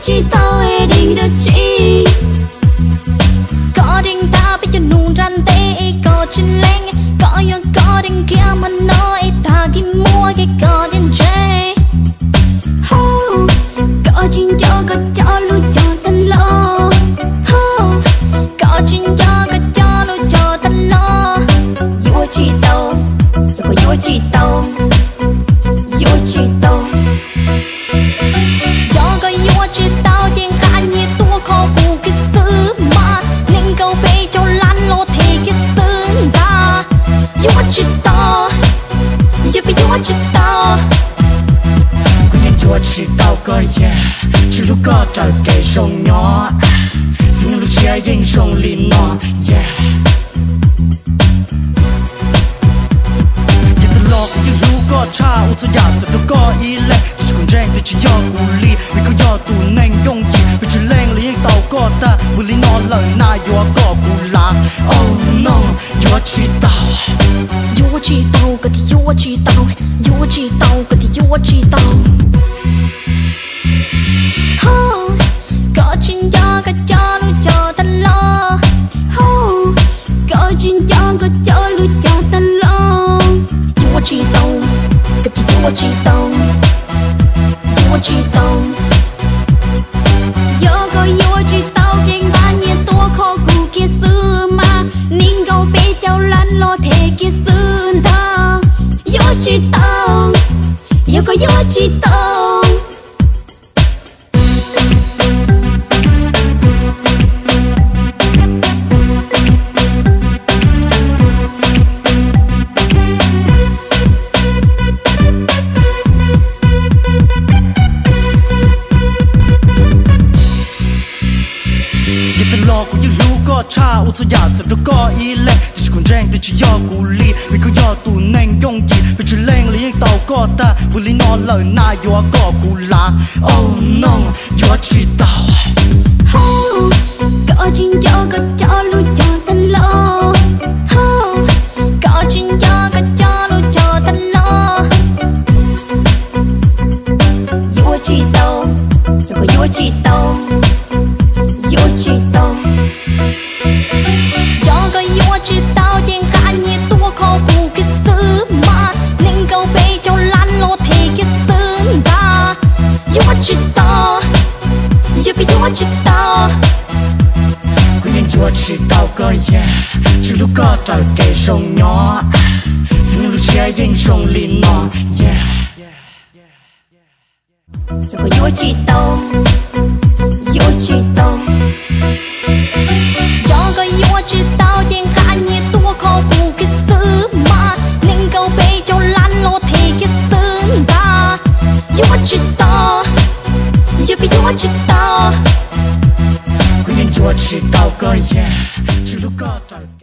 Tsis tau es deev dab tsi? Koj deev tag peb cov nus nram ntej es koj tsis lees, koj yuav koj deev kiag hmo no es tag kis muaj kev koj thiaj ntse. Ho, koj tsis nco koj cov lus cog tag los. Ho, koj tsis nco koj cov lus cog tag los. Yuav tsis tau, yog koj yuav tsis tau, yuav tsis tau. Yog koj yuav tsis tau ces nqa nyias tuaj kho kuv kiag xwb mas, nees nkaum peb caug lab los them kiag xwb ntag. Yuav tsis tau, yog koj yuav tsis tau. Kuv yeej yuav tsis tau koj, yeah, tsis hlub koj raws kev zoo nyob, txheej lub siab yeej zoo li no, yeah. Yog tag los kuv yeej hlub koj tshaj ua txhua yam txawm rau koj ib leeg, tiam sis kuv ntseeg twb tsis yog kuv li, vim koj yog tus neeg yooj yim, peb tsis leej los yeej tau koj tag, vim li no lawm na yuav kom kuv lav. Oh no, yuav tsis tau. Yuav tsis tau, koj tias yuav tsis tau, yuav tsis tau, koj tias yuav tsis tau. Ho, koj tsis nco koj cov lus cog tag los. Ho, koj tsis nco koj cov lus cog tag los. Yuav tsis tau, koj tias yuav tsis tau, yuav tsis tau. Yog koj yuav tsis tau ces nqa nyias tuaj kho kuv kiag xwb mas, nees nkaum peb caug lab los them kiag xwb ntag. Yuav tsis tau, yog koj yuav tsis tau. Yog tag los kuv yeej hlub koj tshaj ua txhua yam txawm rau koj ib leeg, tiam sis kuv ntseeg twb tsis yog kuv li, vim koj yog tus neeg yooj yim, peb tsis leej los yeej tau koj tag, vim li no lawm na yuav kom kuv lav. Oh no, yuav tsis tau. Ho, koj tsis nco koj cov lus cog tag los. Ho, koj tsis nco koj cov lus cog tag los. Yuav tsis tau, yog koj yuav tsis tau, yuav tsis tau. Yog koj yuav tsis tau ces nqa nyias tuaj kho kuv kiag xwb mas, nees nkaum peb caug lab los them kiag xwb ntag. Yuav tsis tau, yog koj yuav tsis tau. Kuv yeej yuav tsis tau koj, yeah, tsis hlub koj raws kev zoo nyob, txheej lub siab yeej zoo li no, yeah. Yog koj yuav tsis tau, yuav tsis tau. Yog koj yuav tsis tau ces nqa nyias tuaj kho kuv kiag xwb mas, nees nkaum peb caug lab los them kiag xwb ntag. Yuav tsis tau, yog koj yuav tsis tau. Kuv yeej yuav tsis tau koj, yeah, tsis hlub koj raws